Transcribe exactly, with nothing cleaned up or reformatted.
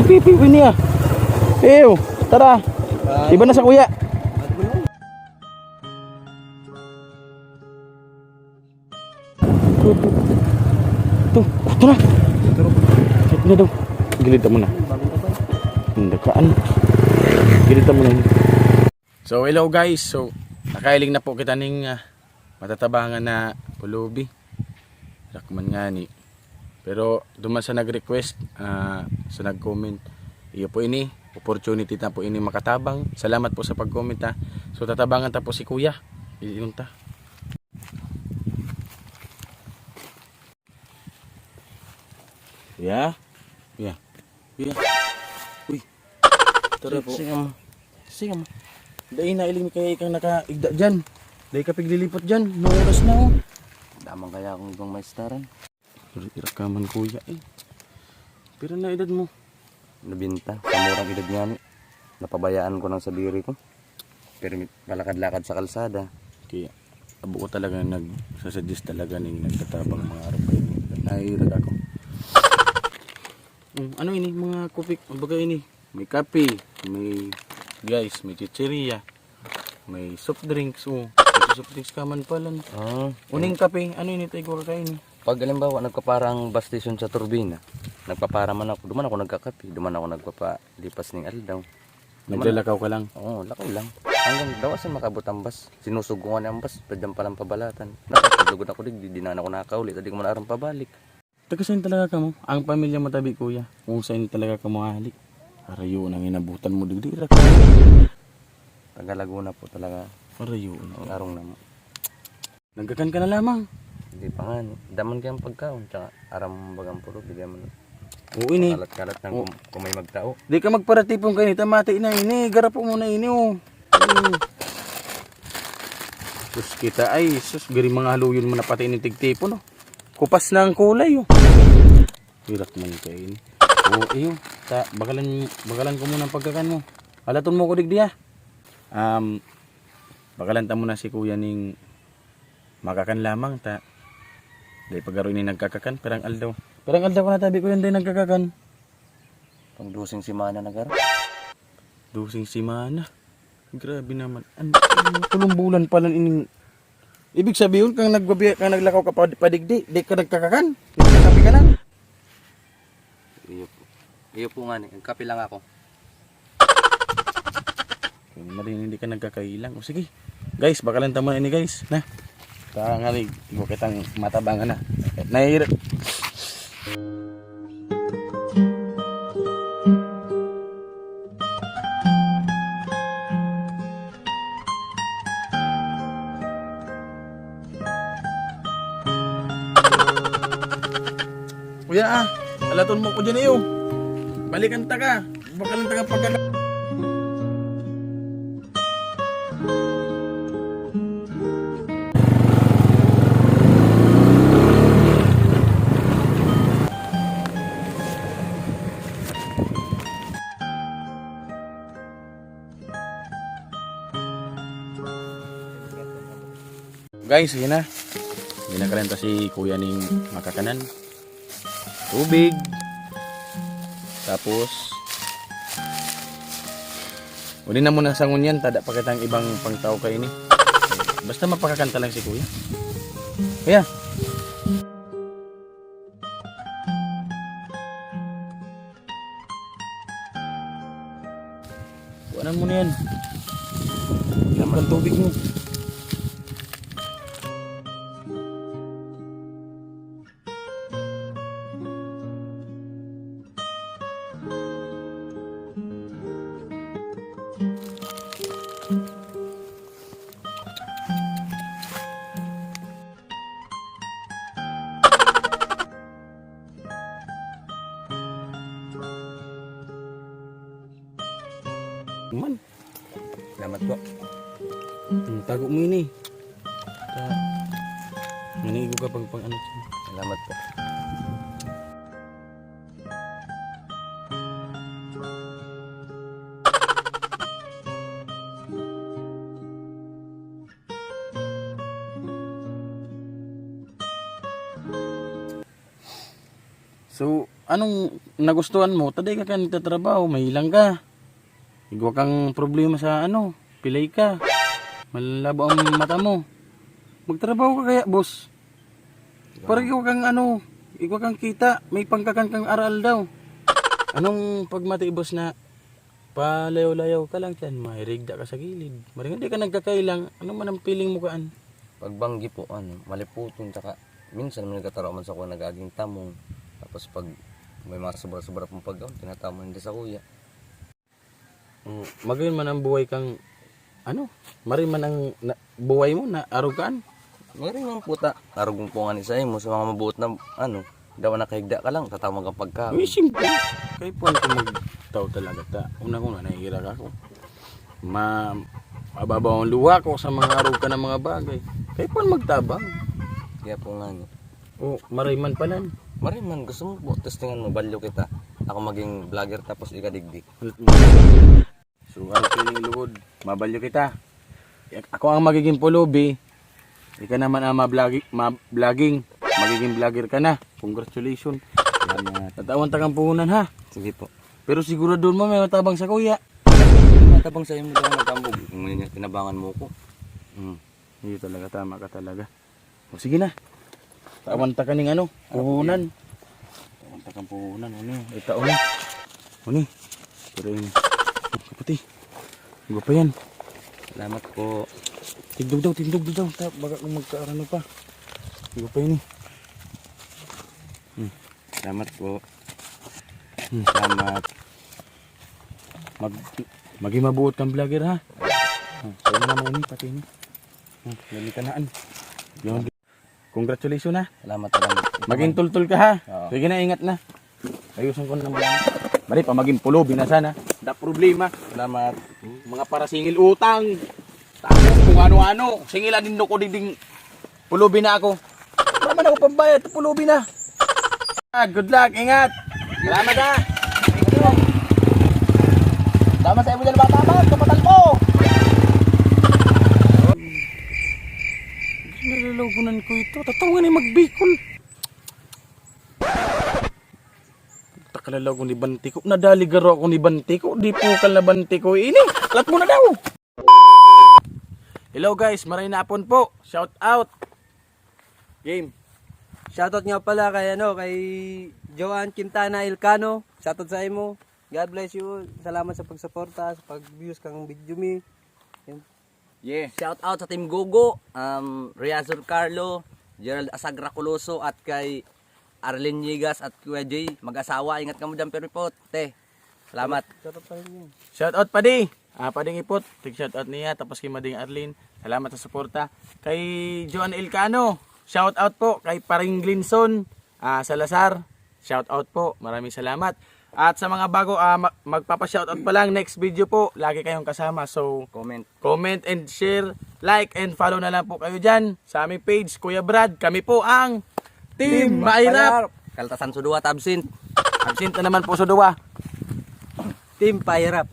Pipiw ini ah. Piw, tara. Iba na sa kuya. Ito, ito, ito na. Ito na daw. Gilid mo na. Ang dakaan. Gilid mo na yun. So, hello guys. So, nakailing na po kita ning ah, matatabangan na pulubi. Rakman nga ni. Pero duman sa nag-request, ah, sa nag-comment, iyo po ini, opportunity na po ini makatabang. Salamat po sa pag-comment ha. So, tatabangan ta po si Kuya. Iyon ta. Yeah. Yeah. Yeah. Uy. Tara po. Sige mo. Sige mo. Dai na iling kaya ikang nakaigda dyan. Dai ka piglilipot dyan. Nung oras na oh. Damang kaya akong ibang maistaran. Irakaman kuya eh. Pero na edad mo? Nabinta. Sa murang edad nga ni. Napabayaan ko ng sadiri ko. Pero palakad-lakad sa kalsada. Kaya abo ko talaga nag-suggest talaga ning nagtatabang mga araw kayo. Nahihirap ako. Mm, ano ini? Mga kupik, kumbaga ini. May kape, may guys, may chicheria, may soft drinks. Oh, may soft drinks ka man pala. Ah, uning kape, ano ini tayo kakain? Pag halimbawa, nagpaparang bus station sa Turbina, nagpapara man ako, duman ako nagkakape, duman ako nagpapalipas ning aldaw. Naglalakaw ka lang? Oo, lakaw lang. Hanggang dawasan makabot ang bus. Sinusugungan ang bus, padyan palang pabalatan. Nakapaglugon ako digdi, di na ako nakauli, di ko man aram pabalik. Taga saan talaga kamo? Ang pamilya mo tabi, kuya, kung saan talaga kamo hali? Arayo nang inabutan mo digdi, Rak. Taga Laguna po talaga. Arayo na. Ang arong naman. Nagkakan ka na lamang. Hindi pa nga. Daman kayang pagkaon, tsaka aram bagang puro, bigyan mo na. Oo, ini. Kalat-kalat ng Oo. kung, kung may magtao. Di ka magparatipon kayo ni tamati na ini. Garapo mo na ini, oh. Mm. Sus kita ay, sus, gari mga haluyon mo na pati ini tigtipon, oh. Kupas na ang kulay, oh. Hirak man kayo ini. Oo, iyo. Ta, bakalan, bakalan ko muna ang pagkakan mo. Alaton mo ko digdi, ah. Um, bakalan ta muna si kuya ning makakan lamang ta. Dai pagaro ini nagkakakan, perang aldaw. Perang aldaw ka na tabi ko yan, dai nagkakakan. Pang doseng semana na garo. Doseng semana? Grabe naman. An, an, tulong bulan pa lang ining, ibig sabihin, kang nagbabi-, kang naglakaw ka pa, padigdi, di ka nagkakakan? Nagkakape ka lang? Iyo po. Iyo po nga ni, ang kape lang ako. Kung mali, hindi ka nagkakailang. O sige. Guys, bakalan ta muna ini, guys. Na. Ta nga ni, igo kitang matabangan na. Nahihirap. Kuya, ah, alaton mo ko dyan iyo. Balikan ta ka. Bakalan ta ka pagka- Guys, yun na. Binakalan ta si kuya ning makakanan. Tubig. Tapos, uli na muna sa ngunyan, tada pa kitang ibang pangtao kayo ni. Basta mapakakanta lang si kuya. Kuya. Kuhanan mo na yan. Yan ang tubig mo. Man. Salamat po. Hmm, tago mo ini. Ta-, manigo ka pag, pag ano. Salamat po. So, anong nagustuhan mo? Ta dai ka kaya nagtatrabaho, mahilang ka. Igwa kang problema sa ano, pilay ka. Malabo ang mata mo. Magtrabaho ka kaya, boss. Para igwa kang ano, igwa kang kita, may pangkakan kang aral daw. Anong pagmati, boss, na palayaw-layaw ka lang dyan, mahirigda ka sa gilid. Maring di ka nagkakailang, ano man ang feeling mo kaan? Pagbanggi po, ano, maliputon, tsaka minsan may nagkataro man sa kuya nagaging tamong. Tapos pag may mga sobra-sobra pong pagkaon, tinatamon din sa kuya. Mm, magayon man ang buhay kang, ano, marin man ang na, buhay mo na arugaan. Marin man po ta. Arog mo po nga ni sa imo, sa mga mabuot na, ano, daw nakahigda ka lang, tatamag ang pagkaon. Uy, simple. Kaya po ako magtao talaga ta. Una-una, nahihira ka ako. Ma, mababaw ang luha ko sa mga arog ka ng mga bagay. Kaya po magtabang. Kaya po nga ni. O, maray man pala. Maray man, gusto mo po, testingan mo, balyo kita. Ako maging vlogger tapos ikadigdi. So, ano pining luhod? Mabalyo kita. Ako ang magiging pulubi. Ika naman ang mablagi, mablogging. Magiging vlogger ka na. Congratulations. Salamat. Tatawan ta kang puhunan, ha? Sige po. Pero sigurado mo may matabang sa kuya. Matabang sa imo daw, nagtambog. Kung may tinabangan mo ko. Hmm. Iyo talaga, tama ka talaga. O, sige na. Tawan ta kaning ano, puhunan. Tawan ta kang puhunan, ano, itaon. Ano? Pero yun. Kapati. Ano pa yan? Salamat po. Tindog daw, tindog daw. Ta, baka kung magkaarano pa. Ano pa yun eh? Hmm. Salamat po. Hmm. Salamat. Mag, maging mabuot kang vlogger, ha? Hmm. Sa'yo naman ini, pati ini. Hmm. Dali ka na, an. Yun. Congratulations, ha? Salamat, salamat. Maging tultol ka, ha? Oo. Sige na, ingat na. Ayusin ko na naman. Mali pa, maging pulubi na sana. Da problema. Salamat. Mga parasingil utang. Tapos kung ano-ano. Singilan din ko diding pulubi na ako. Wala man ako pambayad, pulubi na. Ah, good luck, ingat. Salamat, ha. Salamat sa imo dyan, bata, bata, kapatal mo. Nalulugunan ko ito. Tatawa ni magbikol. Takalalaw ko ni Bantiko. Nadali garo ako ni Bantiko. Di pukal na Bantiko. Ini, alat mo na daw. Hello guys, maray na apon po. Shout out. Game. Shoutout nga pala kay, ano, kay Joan Quintana Ilcano. Shoutout sa imo. God bless you. Salamat sa pagsuporta, sa pag-views kang video mi. Yun. Yeah. Shout out sa Team Gogo, um, Riazor Carlo, Gerald Asagra Coloso, at kay Arlene Yigas at Kuya Jay. Mag-asawa, ingat kamo dyan, pero po, te. Salamat. Shoutout pa rin yun. Shout out, Padi. Ah, Pading Ipot, tig shout out niya, tapos kay Mading Arlene. Salamat sa suporta. Kay Joan Ilcano, shout out po. Kay Paring Glinson, ah, Salazar, shout out po. Maraming salamat. At sa mga bago, ah, ma-, magpapa-shout out pa lang, next video po, lagi kayong kasama. So, comment, comment and share, like and follow na lang po kayo dyan sa aming page, Kuya Brad. Kami po ang Team Mahirap. Kaltasan sa duwa, ta absent. Absent na naman po sa duwa. Team Pahirap.